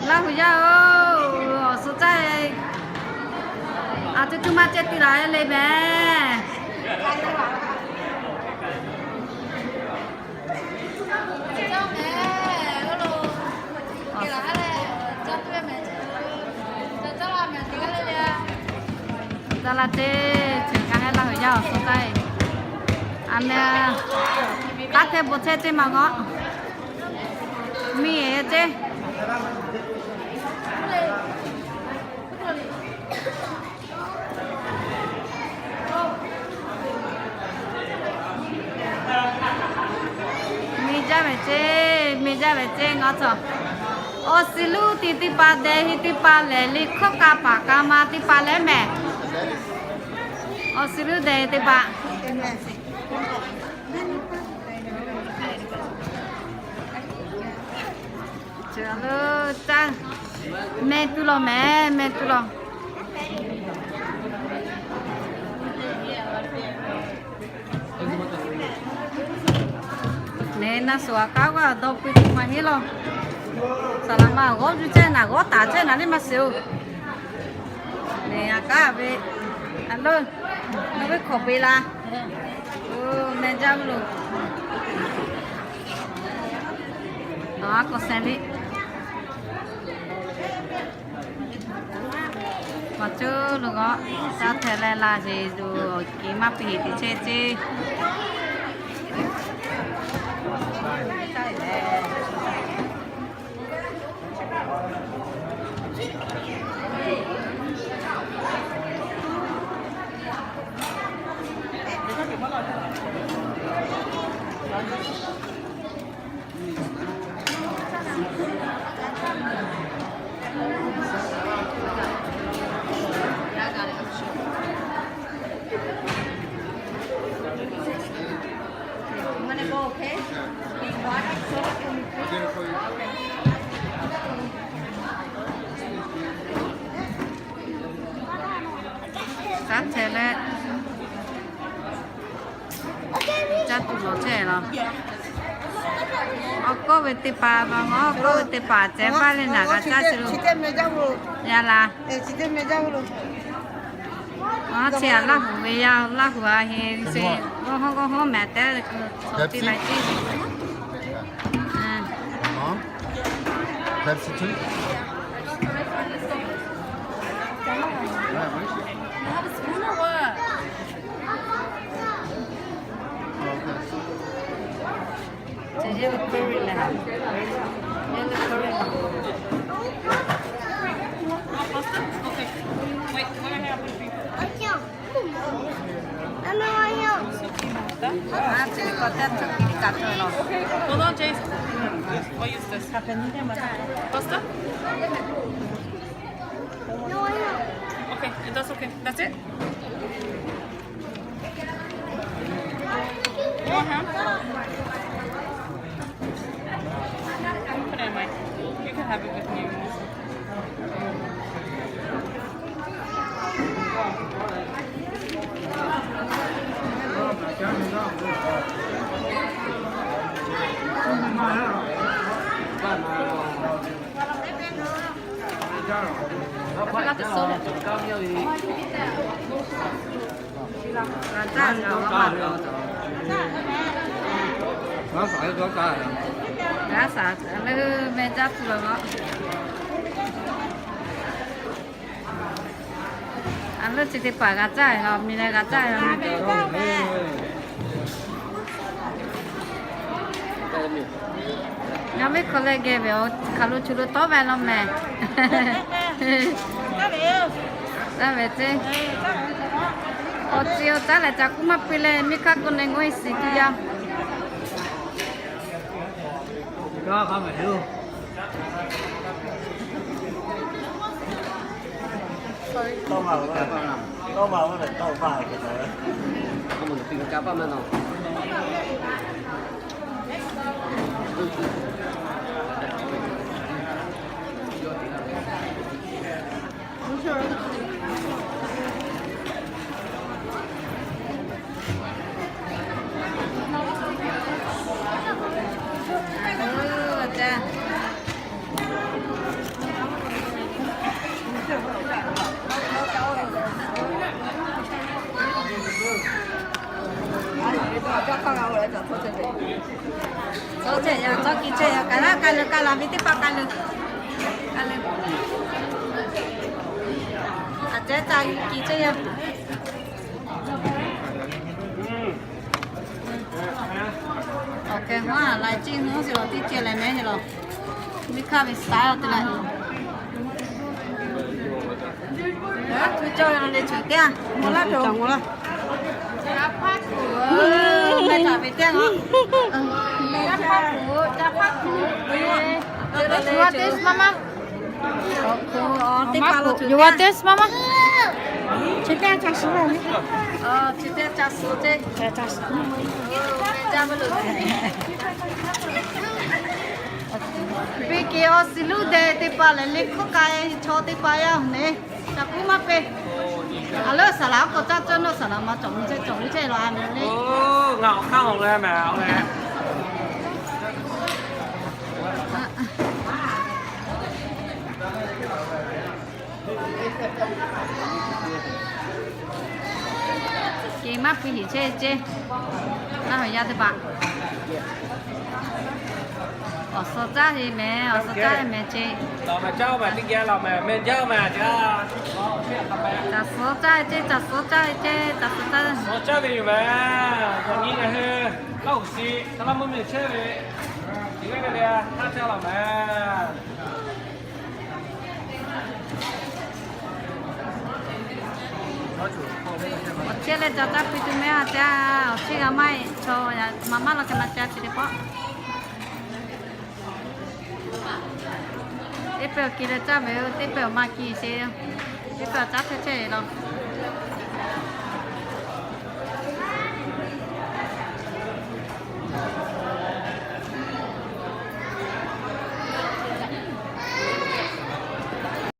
Laˇ huˍ yaˇ-oˬ, awˬ suh caˇ, a tuˇ tuˇ maˇ cehˇ tuˬ laˬ le mehˍ. Caˇ laˇ ceˇ, chi kaꞈ heh Laˇ huˍ yaˇ awˬ suh caˇ-e. A meh, taˇ hkeh bon chehˇ ceˇ maˬ k'o, miˬ-e ceˇ. Miˬ jaˇ ve ceˇ, miˬ jaˇ ve ceˇ ngaˬ cawˬ. Awˬ shiˍ luˇ tiꞈ teˇ hpaˍ dehꞈ heˆ teˇ hpaˍ lehˬ, liꞈ hkawˇ k'a paˍ k'a ma teˇ hpaˍ lehˬ mehˍ. Awˬ shiˍ luˇ dehꞈ heˆ teˇ hpaˍ. Meh tuˬ lawˬ mehˍ, meh tuˬ lawˬ. Neh, naˆ suhˍ aꞈ k'aˉ g'aˇ dawˇ piˇ tuˬ maˇ heˆ lawˬ. Saˍ laꞈ ma g'awˇ juˇ chehˇ naˍ, g'awˇ taˍ chehˇ naˍ liˇ maˇ shiˍ-oˬ. Neh, aꞈ k'aˉ ve, a leuˇ, nawˬ ve hk'awꞈ peꞈ la. Oˬ, meh jaˇ ve loˬ. Aˬ, k'awꞈ sheh ve. Maˬ cuˇ lo g'awˇ, caˇ hteh leh laˇ sheˍ tuˬ, awˬ kiˬ maˇ piˇ heˍ teꞈ chehˇ ceˇ. Caˇ hteh leh, caˇ tuˬ lawˬ chehˇ lawˬ. Awˬ kawˆ ve teˇ hpaˍ maˇ, awˬ kawˆ ve teˇ hpaˍ ceh maˇ le naˍ g'a caˇ chi lo. Yaˇ laˇ. Aˬ, chi aꞈ Laˇ huˍ ve yaˇ, Laˇ huˍ aꞈ heˍ ve se, g'awˇ hawˉ g'awˇ hawˉ mehˍ tehꞈ, ti la ciˇ. Hold on, Jason. I'll use this. Pasta? Okay, that's okay. That's it? You want ham? Put it in mine. You can have it with me. G'a saˍ leh meh jaˇ tuˬ lawˬ. A leuˇ chi teˇ hpaˍ g'a caˇ-e lawˬ, miˬ leh g'a caˇ-e lawˬ. Ngaˬ ve hk'aw leh geh ve, hk'aˬ lo chu lo tawˉ ve lawˬ mehˍ. Taˇ ve ceˇ. Awˬ ceuˬ awˬ caˉ lehˬ ca kuˉ maˇ piˇ leh, miˇ hk'aˇ k'o ne ngoˇ e shiˍ tuˬ yaˇ. K'ai laˬ ve teˇ hpaˍ k'ai le. K'ai le. Aˬ cehˉ ca ki ceˇ yaˇ. Awˬ keh maˇ laiˬ ciˇ nuˇ si lawˬ teˇ ceh leh mehˉ lawˬ. Miˇ hkaˇ ve saiˉ awˬ te leh. Hkui cawˇ ve lo le ceuˬ teˇ a, mvuh laˇ cawˬ mvuh laˇ. Meh caˍ ve teˇ a. Teˇ pa lo ceuˬ. Teˇ pa lo ceuˬ teˇ a. Chi teˇ a ca suhˍ ve. Chi teˇ a ca suhˍ teˇ. Meh caˍ ve lo. Piˇ ke awˬ siˍ luˇ deh teˇ pa lehˬ, le hkawˇ k'ai chaw teˇ pa yaˇ ne. Ca kuˉ maˇ peˇ. A leuˉ saˍ laˍ k'awꞈ caˇ cawˇ nawˇ, saˍ laˍ ma cawˬ ve ceh cawˬ ve ceh laˬ a meh le. Ngaˬ awˬ hk'aˇ awˬ leh meh awˬ leh. Ke maˇ piˇ hiˍ chehˇ ceh. Naˇ hui yaˇ teˇ hpaˍ. Awˬ suh caˇ ve meh, awˬ suh caˇ ve meh ceh. Lawˬ meh, caˇ meh, teˇ geh lawˬ meh, meh jaˇ meh, caˇ. Caˬ suh caˇ ve ceh, caˬ suh caˇ ve ceh, caˬ suh caˇ. Suh caˇ ve yoˬ meh. Yaꞈ nyi ngaˬ hui Laˇ huˍ shiˍ hk'aˬ laˇ mvuhˇ miˬ chehˇ ve, chi ve le, htaˇ caˇ laˬ meh. Awˬ chehˇ leh ca caˇ piˇ tuˬ meh a caˇ, awˬ chehˇ g'a maˇ heˆ chaw, maˇ maˇ law k'ai maˇ caˇ chi teˇ pawˆ. Teˇ pehˇ awˬ ki leh caˇ ve, teˇ pehˇ awˬ ma ki sheˍ, teˇ pehˇ awˬ caˉ chehˇ chehˇ ve law.